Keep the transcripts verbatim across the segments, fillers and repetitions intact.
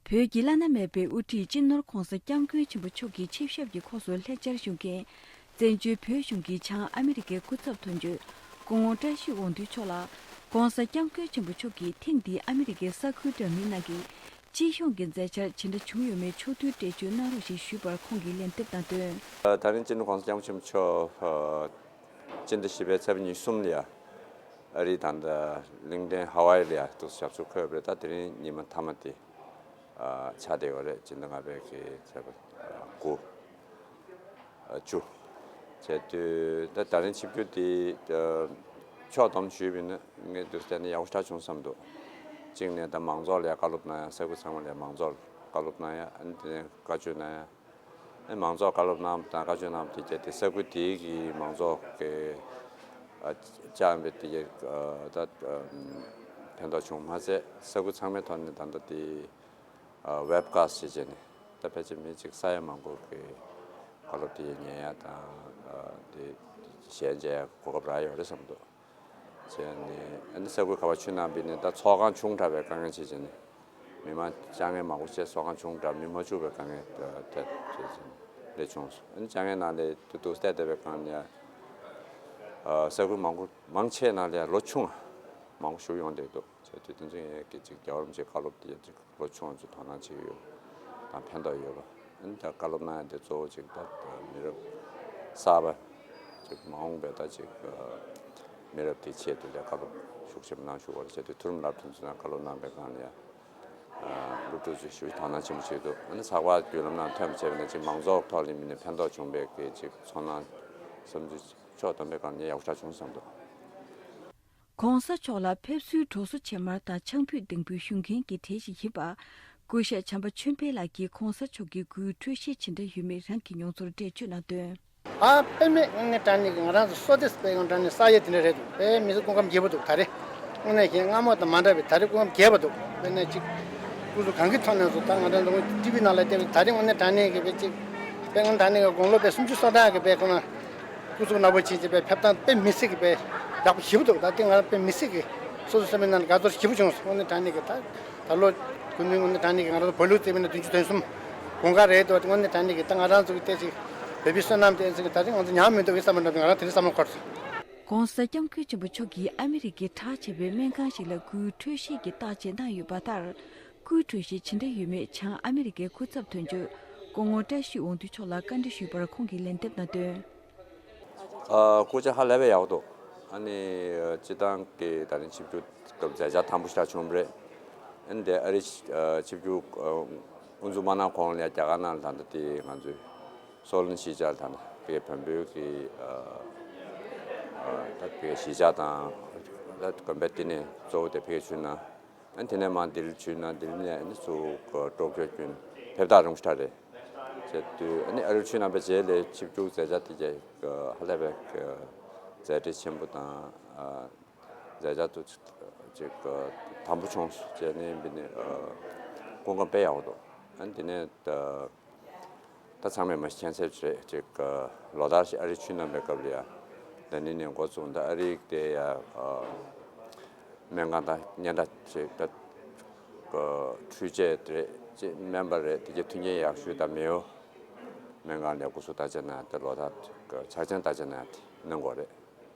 བོད་ཀྱི་བླ་ན་མེད་པའི་དབུ་ཁྲིད་སྤྱི་ནོར་༧གོང་ས་༧སྐྱབས་མགོན་ཆེན་པོ་མཆོག་གི་ཆིབས་ཞབས་ཀྱི་ཁོངས་སུ་ལྷན་བཅར་ཞུ་མཁན། བཙན་བྱོལ་བོད་གཞུང་གི་བྱང་ཨ་མི་རི་ཀའི་སྐུ་ཚབ་དོན་གཅོད་སྐུ་ངོ་བཀྲ་ཤིས་དབང་འདུས་མཆོག་ལ། ༸གོང་ས་༧སྐྱབས་མགོན་ཆེན་པོ་མཆོག་གིས་ཐེངས་འདིའི་ཨ་མི་རི་ཀའི་ས་ཁུལ་འདྲ་མིན་ནང་གི་སྤྱི་ཡོངས་ཀྱི་མཛད་འཆར་ཇི་འདྲ་བྱུང་ཡོད་མེད་ཕྱོགས་བསྡུས་འགྲེལ་བརྗོད་གནང་རོགས་ཞེས་ཞུས་པར། ཁོང་གིས་ལན་འདེབས་གནང་དོན། ད་རིང་སྤྱི་ནོར་༸གོང་ས་༸སྐྱབས་མགོན་ཆེན་པོ་མཆོག་སྤྱི་ཟླ་བཞི་པའི་ཚེས་པ་ཉི་ཤུ་གསུམ་ལ་ཡ། ཨ་རིའི་ད་ལྟ་གླིང་ཕྲན་ཧ་ཝའི་ལ་ཡ་འདུག་ཞབས་སོར་འཁོད་པ་རེད། ད་དེ་རིང་ཉི་མ་མཐའ་མ་དེ་ཆགས་བསྡད་ཡོད་རེད། སྤྱི་ཟླ་ལྔ་པའི་གི་ཚེས་པ་དགུ་བཅུ་བྱས་དུས། ད་ད་རིང་ཆིབས་བསྒྱུར་དེ་ཕྱོགས་བསྡོམས་ཞུས་པ་ཡིན་ན་ངས་འདུག་བལྟས་ན་ཡག་པོ་ཞེ་དྲག་བྱུང་བསམ་འདུག་གཅིག་ནས་ད་མང་ཚོགས་ལ་ཡ་བཀའ་སློབ་གནང་ཡ། ས་ཁུལ་ཚང་མ་ལ་ཡ་མང་ཚོགས་ལ་བཀའ་སློབ་གནང་ཡ། ཨ་ནི་དེ་ནས་བཀའ་ཆོས་གནང་ཡ། ཨེ་མང་ཚོགས་བཀའ་སློབ་གནང་བ་དང་བཀའ་ཆོས་གནང་བ་དེ་བྱས་ཏེ་ས་ཁུལ་དེའི་གི་མང་ཚོགས་ཀྱི་ཨ་བཅངས་པའི་དེ་གའི་ཨ་ད་ཨ་ཕན་ཐོགས་བྱུང་མ་ཚད་ས་ཁུལ་ཚང་མའི་ཐོག་ནས་ད་ལྟ་དེ་ཨ་ཝེབ་ཀ་སི་ཊི་བྱས་བྱས་ནས་ད་ཕལ་ཆེར་མི་གཅིག་ས་ཡ་མང་པོ་གི་བཀའ་སློབ་དེ་ཉན་ཡ་དང་ཨ་དེ་ཞལ་མཇལ་ཡ་གོ་སྐབས་རག་ཡོད་རེད་བསམ་འདུག་བྱས་ནས་ཨ་ནི་ས་ཁུལ་ག་པར་ཆུ་ནང་བིས་ནས་ད་ཚོགས་ཁང་ཆུང་དྲགས་པའི་དཀའ་ངལ་ཆེ་བྱས་ནས་མི་མང་བཅར་མཁན་མང་པོ་བྱས་ཚོགས་ཁང་ཆུང་དྲགས་མི་མ་བཅུག་པའི་དཀའ་ངལ་ཐད་བྱས་བྱས་ནས་ལས་བྱུང་སོང་། ཨ་ནི་བཅར་མཁན་ནང་ལས་དུ་དུ་བལྟས་བསྡད་པའི་སྒང་ནས་ཨ་ས་ཁུལ་མང་པོ་མང་ཆེ་ནང་ལས་ལོ་ཆུང་བ་མང་པོ་ཞིག་ཡོང་བསྡད་འདུག་བྱས་དུས་དེ་ཚོ་ཡང་གི་ཅིག་རྒྱལ་བ་རིན་པོ་ཆེའི་བཀའ་སློབ་དེ་ཅིག་ལོ་ཆུང་བ་ཚོས་དོ་སྣང་བྱེད་ཀྱི་ཡོད་དང་ཕན་ཐོགས་ཡོད་པ། ཨ་ནི་ད་བཀའ་སློབ་གནང་ཡ་དེ་གཙོ་བོ་ཅིག་ད་མི་རབས་གསར་པ་ཅིག་མ་འོངས་པའི་ད་ཅིག་མི་རབས་དེའི་ཆེད་དུ་ལས་བཀའ་སློབ་ཤུགས་ཆེན་པོ་གནང་བཞུགས་པ་རེད། བྱས་དུས་མཐོ་རིམ་སློབ་ཕྲུག་ཚོ་ནང་བཀའ་སློབ་གནང་པའི་སྒང་ལ་ཡ་སློབ་ཕྲུག་ཚོས་ཞུ་དོ་སྣང་ཆེན་པོ་བྱེད་འདུག་ཨ་ནི་ཚགས་པར་བརྒྱུད་ལམ་ནང་ཐོན་པ་བྱས་པ་ན་ཅིག་མང་ཚོགས་ཐོག་ལ་མི་ནས་ཕན་ཐོགས་བྱུང་བའི་གི་ཅིག་ཚོར་སྣང་བསམ་ཚུལ་ཕྱོགས་བསྡོམས་པའི་སྒང་ནས་ཡག་པོ་ཞེ་དྲག་བྱུང་བསམ་འདུག ༸གོང་ས་མཆོག་ལ་ཕེབས་བསུའི་གྲོགས་སུ་བྱེ་དམར་དང་ཆང་ཕུད་ལྡེམ་པོའི་ཞུ་མཁན་གྱི་གྲས་ཤིག་ཡིན་པ། སྐུ་ཞབས་བྱམས་པ་ཆོས་འཕེལ་ལགས་ཀྱིས་༸གོང་ས་མཆོག་གི་སྐུའི་འཕྲོད་བཞེས་ཇི་འདྲ་ཡོད་མེད་རང་གི་མྱོང་ཚོར་འགྲེལ་བརྗོད་གནང་དོན། ཨ་དཔེ་མེད་དངོས་གནས་དྲང་གནས་ཀྱི་ང་རང་ཚོ་བསོད་བདེ་དཔེ་ཡང་དྲང་གནས་བསགས་ཡས་དེ་འདྲ་རེད་འདུག་དཔེ་མི་ཚེ་སྐུ་ཁམས་རྒྱས་པོ་འདུག་ད་རེས་དངོས་གནས་ཀྱི་སྔ་མོ་དང་མ་འདྲ་བའི་ད་རེས་སྐུ་ཁམས་རྒྱས་པ་འདུག་དཔེར་ན་ཅིག་སྐུ་གཟུགས་གང་གི་ཐོག་ནས་སུ་ད་ང་རང་ཚོ་ཊི་ཝི་ནང་ལ་བལྟས་པའི་ད་རེས་དངོས་གནས་དྲང་གནས་ཀྱི་དཔེ་ཅིག་དཔེ་ང་དྲང་གནས་ཀྱི་དགུང་ལོ་དཔེ་སུམ་ཅུ་སོ་ཕྲག་གི་དཔེ་ཁོ་ན། སྐུ་གཟུགས་ནག་པོ་ཅན་གྱི་དཔེ་ཕེབས་སྟངས་དཔེ་མི་སྲིད་ཀྱི་དཔེ་ཡག་པོ་ཞེ་པོ་འདུག་ད་ལྟའི་ང་རང་དཔེ་མི་སྲིད་ཀྱི་སོ་སོ་སེམས་པའི་ནང་ལ་དགའ་ཚོར་ཞེ་པོ་བྱུང་སོང་། དངོས་གནས་དྲང་གནས་ཀྱི་ད་ད་ལོ་སྐུ་མདུན་དངོས་གནས་དྲང་གནས་ཀྱི་ང་རང་ཚོ་བོད་ལུགས་རྩེད་མོ་ནང་བདུན་ཅུ་དོན་གསུམ་དགུན་ཁ་རེད་འདུག་དངོས་གནས་དྲང་གནས་ཀྱི་ད་ང་རང་ཚོ་གི་ཏོག་ཙམ་བོད་པའི་བསོད་ནམས་དེ་ཚོ་གི་ད་རིང་ང་ཚོ་ཉམས་མི་འདུག་གི་བསམ་པ་འདྲ་ང་རང་དེ་རིང་བསམ་བློ་འཁོར་སོང་། ༸གོང་ས་༸སྐྱབས་མགོན་ཆེན་པོ་མཆོག་གིས་ཨ་མི་རི་ཀའི་གྲགས་ཆེ་བའི་སྨན་ཁང་ཞིག་ལ་སྐུའི་འཕྲོད་བཞེས་ཀྱི་བརྟག་དཔྱད་གནང་ཡོད་པ་ལྟར། སྐུའི་འཕྲོད་བཞེས་ཇི་འདྲ་ཡོད་མེད་བྱང་ཨ་མི་རི་ཀའི་སྐུ་ཚབ་དོན་གཅོད་སྐུ་ངོ་བཀྲ་ཤིས་དབང་འདུས་མཆོག་ལ་བཀའ་འདྲི་ཞུས་པར། ཁོང་གིས་ལན་འདེབས་གནང་དོན། ཨ། སྐུ་ཚབ་ཧ་ལས་པའི་ཡག་པོ་འདུག་ཨ་ནི་སྤྱིར་བཏང་གི་ད་རིང་ཆིབས་བསྒྱུར་སྐབས་མཛད་འཆར་དམ་པོ་ཞེ་དྲག་བྱུང་བ་རེད། ཨ་ནི་དེ་ཨ་རི་ཆིབས་བསྒྱུར་དབུ་འཛུགས་མ་གནང་གོང་ལ་རྒྱ་གར་ནང་ལ་ད་ལྟ་དེ་ང་ཚོའི་སྲོག་བླུ་གཞིས་ཆགས་ལ་ད་ལྟ་བོད་པའི་གི་ཨ་ད་བོད་གཞིས་ཆགས་དང་ད་དགོན་པའི་བསྟི་གནས་གཙོ་བོ་དེ་བོད་ཆུ་ནང་། ཨ་ནི་དེ་ནས་མར་ལྡི་ལི་ཆུ་ནང་། ལྡི་ལི་ནས་ཨ་ནི་ཚུར་ཀ་ཊོ་ཀྱོ་ཀུན་ཕེབས་ཐག་རིང་པོ་ཞེ་དྲག་རེད། བྱས་དུས་ཨ་ནི་ཨ་རིར་ཆུ་ནང་པའི་རྗེས་ལ་ཆིབས་བསྒྱུར་མཛད་འཆར་དེ་གའི་ཧ་ལས་པའི་མཛད་བྲེལ་ཆེན་པོ་དང་། ཨ། མཛད་འཆར་དུ་ཅིག་དམ་པོ་བྱུང་། བྱས་ནས་འདི་ནས་ཨ་སྐུ་ཁམས་དཔེ་ཡག་པོ་འདུག་ཨ་ནི་དེ་ནས་ད། ད་ཚང་མས་མ་གཞི་མཁྱེན་གསལ་རེད། ཅིག་ལོ་ལྟར་ཞིག་ཨ་རིའི་ཆུ་ནང་པའི་སྐབས་ལ་ཡ། ལྡི་ལི་ནས་འགོ་བཙུགས། ད་ཨ་རིའི་དེ་ཡ་སྨན་ཁང་དང་སྙན་གྲགས་ཅིག་ད་འཕྲུལ་ཆས་རེད། ཅིག་སྨན་པ་རེད། དེ་གའི་མཐུན་རྐྱེན་ཡག་ཤོས་ད་མེའོ་སྨན་ཁང་ལ་སྐུ་གཟུགས་བརྟག་དཔྱད་གནང་། ད་ལོ་ལྟར་ཆ་རྐྱེན་བརྟག་དཔྱད་གནང་ཡ་དེ་གནང་དགོས་རེད།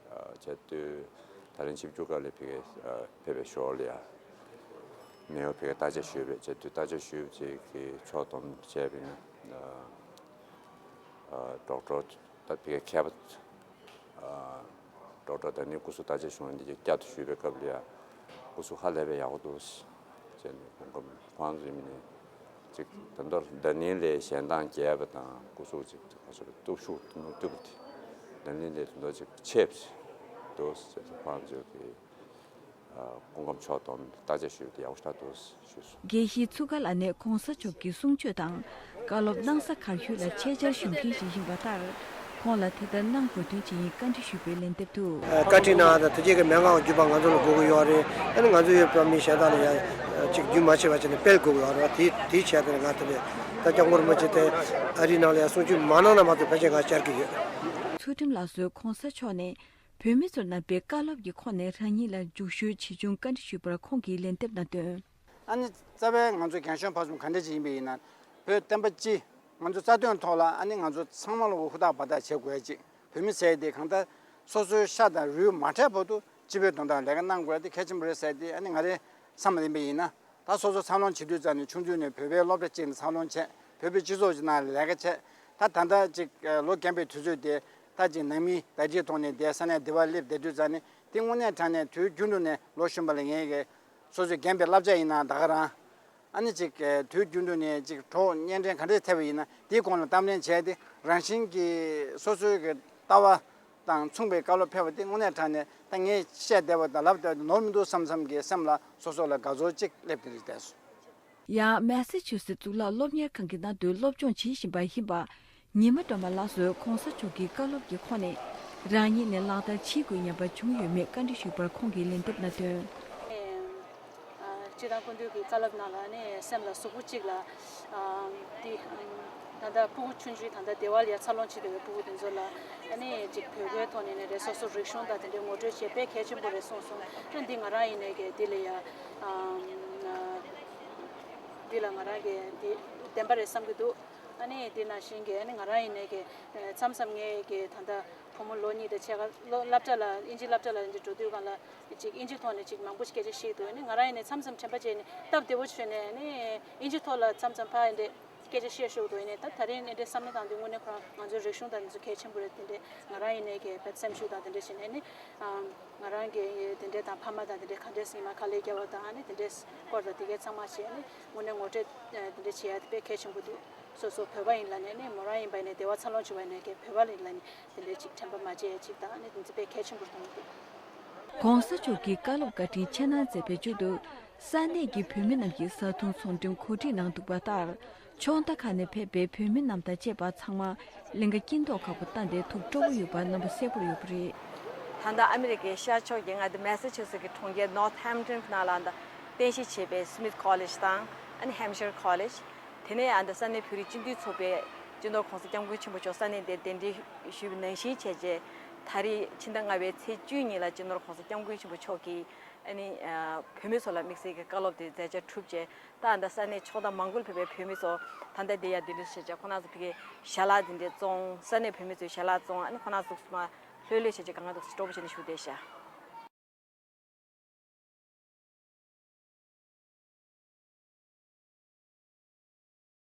བྱས་དུས་ད་རིང་ཆིབས་བསྒྱུར་སྐབས་ལ་ཕ་གིར་ཕེབས་པའི་ཞོར་ལ་ཡ། མེའོ་ཕ་གིར་བརྟག་དཔྱད་ཞུས་པ་རེད། བྱས་དུས་བརྟག་དཔྱད་ཞུས་པ་ཅིག་གི་ཕྱོགས་བསྡོམས་བྱས་པ་ཡིན་ན། ཌོག་ཊར་ད་ཕ་གིའི་མཁས་པ་ཌོག་ཊར་ད་ནི་སྐུ་གཟུགས་བརྟག་དཔྱད་གཞུང་འདི་གི་བསྐྱར་དུ་ཞུས་པའི་སྐབས་ལ་ཡ། སྐུ་གཟུགས་ཧ་ལས་པའི་ཡག་པོ་འདུག་ཟེར་ནས་ཁོང་ཁོང་ཚོའི་མི་ནས་ཅིག་ད་མདོར་ལྡི་ལི་ལས་གཞན་དང་རྒྱས་པ་དང་སྐུ་གཟུགས་ཅིག་ག་ཚོད་སྟོབས་ཤུགས་ཐུབ་པ་དེ་ལྡི་ལི་ལས་ད་མདོར་ཅིག་ཆེ་བ་འདུག་ཟེར་ནས་ཁོང་ཚོའི་གི་སྐུ་ཁམས་ཕྱོགས་བསྡོམས་བརྟག་དཔྱད་ཞུས་པ་དེ་ཡག་པོ་ཞེ་དྲག་འདུག་ཞུས་སོང་། དགེ་བཤེས་ཚུགས་དཀར་ལགས་ནི་གོང་ས་མཆོག་གི་གསུང་ཆོས་དང་བཀའ་སློབ་གནང་ས་གར་ཤུལ་ལ་ཆེད་བཅར་ཞུ་མཁན་ཞིག་ཡིན་པ་ལྟར། ཁོང་ལ་དེ་ལྟར་གནང་དགོས་དོན་ཅི་ཡིན་བཀའ་འདྲི་ཞུས་པའི་ལན་འདེབས་དུ། བཀའ་ཁྲིད་གནང་བ་དང་དེ་རྗེས་ཀྱི་སྨན་ཁང་བརྒྱུད་པ་ང་ཚོ་ལ་དགོས་ཀྱི་ཡོད་རེད། ཨ་ནི་ང་ཚོ་ཡོད་པ་མི་གཞན་དག་ལ་ཡང་ཅིག་རྒྱུན་མ་ཆད་པ་བྱས་ནས་སྤེལ་དགོས་ཀྱི་ཡོད་རེད། དེ་དེའི་ཆེད་དུ་ང་དེ་ནས་ད་སྐྱབས་མགོན་རིན་པོ་ཆེ་དེ་ཨ་རིའི་ནང་ལ་ཡང་གསུང་ཆོས་མ་གནང་ན་མ་གཏོགས་ཕལ་ཆེར་ང་བཅར་གྱི་ཡོད། ཚུལ་ཁྲིམས་ལགས་སུ་གོང་ས་མཆོག་ནས་བོད་མི་ཚོར་གནང་པའི་བཀའ་སློབ་ཀྱི་ཁོངས་ནས་རང་ཉིད་ལ་རྒྱུགས་ཤོས་ཇི་བྱུང་བཀའ་འདྲི་ཞུས་པར། ཁོང་གིས་ལན་འདེབས་གནང་དོན། ཨ་ནི་རྩ་བའི་ང་ཚོ་རྒན་གཞོན་ཕར་ཚུར་ག་འདྲ་ཅིག་ཡིན་པ་ཡིན་ན། བོད་བསྟན་པ་སྤྱི་ང་ཚོ་རྩ་དོན་ཐོག་ལ་ཨ་ནི་ང་ཚོ་ཚང་མ་ལ་ཧུར་ཐག་འབད་ཐག་བྱེད་དགོས་ཅིག་བོད་མི་ཟེར་དེ་གང་ལྟར་སོ་སོའི་ཤ་དང་རུས་མ་བྲལ་བར་དུ་སྤྱི་པའི་དོན་དག་ལས་ཀ་གནང་དགོས་དེ་གལ་ཆེན་པོ་རེད་ཟེར་དེ་ཨ་ནི་ང་རའི་བསམ་པ་ཡིན་པ་ཡིན་ན། ད་སོ་སོ་འཚར་ལོངས་བྱེད་དུས་ཙམ་ནས་ཆུང་དུས་ནས་བོད་པའི་སློབ་གྲྭ་གཅིག་ནས་འཚར་ལོངས་བྱས། བོད་པའི་སྤྱི་ཚོགས་ཀྱི་ནང་ལས་ཀ་བྱས། ད་ད་ལྟ་ཅིག་ལོ་རྒན་པའི་དུས་ཚོད་དེ་ད་ཅིག་ནང་མི་བདག་སྐྱིད་ཐོག་ནས་བསྡད། ས་གནས་འདི་པར་སླེབས་བསྡད་དུས་ཙམ་ནས་དེ་དངོས་གནས་དྲང་གནས་དུས་རྒྱུན་དུ་ནས་ལོ་གཞོན་པ་ལ་ངས་ཀྱི་སོ་སོའི་རྒན་པའི་བསླབ་བྱ་ཡིན་ན་ད་ག་རང་། ཨ་ནི་ཅིག་དུས་རྒྱུན་དུ་ནས་ཅིག་གྲོགས་བརྙན་འཕྲིན་ག་འདྲས་ཐེབས་པ་ཡིན་ན་དེའི་གོང་ལ་གཏམ་གླེང་བྱས་ཏེ་རང་བཞིན་གྱིས་སོ་སོའི་གི་ལྟ་བ་དང་མཚུངས་པའི་བཀའ་སློབ་ཕེབས་པ་དེ་དངོས་གནས་དྲང་གནས་ད་ངས་བཤད་བསྡད་པ་དང་ལབ་བསྡད་པ་དེ་ནོར་མི་འདུག་བསམ་བསམ་གྱི་སེམས་ལ་སོ་སོ་ལ་དགའ་ཚོར་ཅིག་སླེབས་ཏེ་རེད་བསྡད་སོང་། ཡང་མེ་སི་ཆུ་སི་གཙུག་ལག་སློབ་གཉེར་ཁང་གི་ནང་དུ་སློབ་སྦྱོང་བྱེད་བཞིན་པ་ཡིན་པ། ཉི་མ་སྒྲོལ་མ་ལགས་སུ་གོང་ས་མཆོག་གི་བཀའ་སློབ་ཀྱི་ཁོངས་ནས་རང་ཉིད་ནས་ལག་བསྟར་བྱེད་དགོས་སྙམ་པ་བྱུང་ཡོད་མེད་བཀའ་འདྲི་ཞུས་པར་ཁོང་གིས་ལན་འདེབས་ནང་དོན། སྤྱིར་བཏང་སྐུ་མདུན་གྱི་བཀའ་སློབ་ནང་ལ་ནི་སེམས་ལ་ཟུག་པོ་གཅིག་ལ་འདི་ད་ལྟ་ཕྲུ་གུ་ཆུང་ཆུང་ད་ལྟ་སྡེ་བ་ལ་ཡ་འཚར་ལོངས་བྱེད་བསྡད་པའི་ཕྲུ་གུ་དེ་ཚོ་ལ་ནི་ཅིག་བོད་པའི་ཐོག་ནས་ནི་རེད་སོ་སོ་རིག་གཞུང་དང་དེ་འདྲའི་ངོ་སྤྲོད་བྱེད་དཔེ་གལ་ཆེན་པོ་རེད་གསུངས་སོང་། ཨ་འདི་ང་རང་ཡིན་ནའི་གི་འདི་ལ་ཡ་འདི་ལ་ང་རང་གི་འདི་བདེན་པ་རེད་བསམ་གྱི་འདུག་ཨ་ནི་དེ་ནང་བཞིན་གྱི་ཨ་ནི་ང་རང་ཡིན་ནའི་གི་མཚམས་མཚམས་ངའི་གི་ད་ལྟ་བུ་མོ་ལོ་གཉིས་དང་ཕྱེད་ཀ་སློབ་སློབ་གྲྭ་ལ་དབྱིན་ཇི་སློབ་གྲྭ་ལ་འདི་འགྲོ་དུས་སྒང་ལ་ཅིག་དབྱིན་ཇི་ཐོག་ནས་ཅིག་མང་པོ་ཞིག་སྐད་ཆ་བཤད་འདུག་ཨ་ནི་ང་རང་ཡིན་ནའི་མཚམས་མཚམས་དྲན་པ་བརྗེད་ནས་སྟབས་བདེ་པོ་བྱས་ནས་ཨ་ནི་དབྱིན་ཇི་ཐོག་ལ་མཚམས་མཚམས་ཕར་འདི་སྐད་ཆ་བཤད་ཤོག་འདུག་ཡིན་ནའི་ད་ད་རིང་འདི་འདྲའི་བསམ་བློ་བཏང་དུས་དངོས་གནས་ཁོ་རང་ང་ཚོའི་རིག་གཞུང་དང་འདི་ཚོ་གལ་ཆེན་པོ་རེད། དེ་འདྲའི་ང་རང་ཡིན་ནའི་གི་བེད་སེམས་ཤུགས་དང་དེ་འདྲ་བྱས་ནས་ནི་ང་རང་གི་དེ་འདྲའི་དང་ཕ་མ་དང་དེ་འདྲའི་ག་འདྲས་སེམས་ལ་དཀའ་ལས་བརྒྱབ་པ་དང་ཨ་ནི་དེ་འདྲའི་སྐོར་དང་དེ་གའི་ཚང་མ་བྱས་ནས་དངོས་གནས་ངོ་སྤྲོད་དེ་འདྲ་བྱེད་ཡ་དེ་དཔེ་གལ་ཆེན་པོ་འདུག་སོ་སོ་བོད་པ་ཡིན་ལ་ནས་ནི་མོ་རང་ཡིན་པ་ཡིན་ནས་སྡེ་བ་འཚར་ལོངས་བྱུང་བ་ཡིན་ནས་ཀྱི་བོད་པ་ཡིན་ལ་ནི་དེ་འདྲའི་ཅིག་དྲན་པ་མ་བརྗེད་ཡ་ཅིག་དང་ཨ་ནི་དེ་ཚོ་དཔེ་གལ་ཆེན་པོ་མཐོང་གི་འདུག་གོང་ས་མཆོག་གི་བཀའ་སློབ་བཀའ་དྲིན་ཆེ་གནང་མཛད་པའི་མཇུག་ཏུ། ས་གནས་ཀྱི་བོད་མི་རྣམས་ཀྱིས་བཟའ་འཐུང་ཚོང་འགྲེམས་གོ་སྒྲིག་གནང་འདུག་པ་ལྟར། ཕྱོགས་མཐའ་ཁག་ནས་ཕེབས་པའི་བོད་མི་རྣམས་དང་བཅས་པ་ཚང་མ་ལིང་ག་སྐྱིད་མདོག་ཁ་པོ་བསྟན་ཏེ་ཐུགས་སྤྲོ་བོ་ཡོད་པ་རྣམ་པ་གསལ་པོར་ཡོད་པ་རེད། ད་ལྟ་ཨ་མི་རི་ཀའི་ཤར་ཕྱོགས་ཀྱི་མངའ་སྡེ་མེ་སི་ཆུ་སི་ཀྱི་གྲོང་ཁྱེར་ནོར་ཐ་ཧེམ་ཊོན་ནང་ལ་ད་རྟེན་གཞི་བྱས་པའི་སི་མིད་ཀོ་ལེཇ་དང་ཨ་ནི་ཧེམ་ཤར་ཀོ་ལེཇ། དེ་ནས་ཨ་ད་ས་གནས་བོད་རིགས་སྤྱི་མཐུན་ཚོགས་པའི་སྤྱི་ནོར་༸གོང་ས་༸སྐྱབས་མགོན་ཆེན་པོ་མཆོག་ས་གནས་འདིར་གདན་འདྲེན་ཞུས་པ་ནང་བཞིན་བྱས་རྗེས་ད་རེས་ཕྱི་ཟླ་ལྔ་པའི་ཚེས་བཅུ་ཉིན་ལ་སྤྱི་ནོར་༸གོང་ས་༸སྐྱབས་མགོན་ཆེན་པོ་མཆོག་གིས། ཨ་ནི་ཨ་བོད་མི་ཚོ་ལ་དམིགས་བསལ་གྱི་བཀའ་སློབ་དེ་མཛད་འཆར་གྲུབ་རྗེས་ད་ཨ་ད་ས་གནས་ཕྱོགས་མཐའ་མང་པོར་ཕེབས་པའི་བོད་མི་ཚོ་ད་ལྟ་འདི་ཡར་གདན་འདྲེན་ཞུས་རྗེས་ཁོང་རྣམ་ཚོ་ཕ་གིར་ཞལ་ལག་འདི་འདྲས་བཙོང་། ས་གནས་བོད་མི་ཚོས་ཞལ་ལག་བཙོང་། ཨ་ནི་ཁོང་རྣམ་ཚོ་ཚང་མ་ལྷོད་ལྷོད་བྱས་རྗེས་གང་ག་འདུག་སྤྲོ་པོ་བྱས་ནས་བཞུགས་བསྡད་ཤག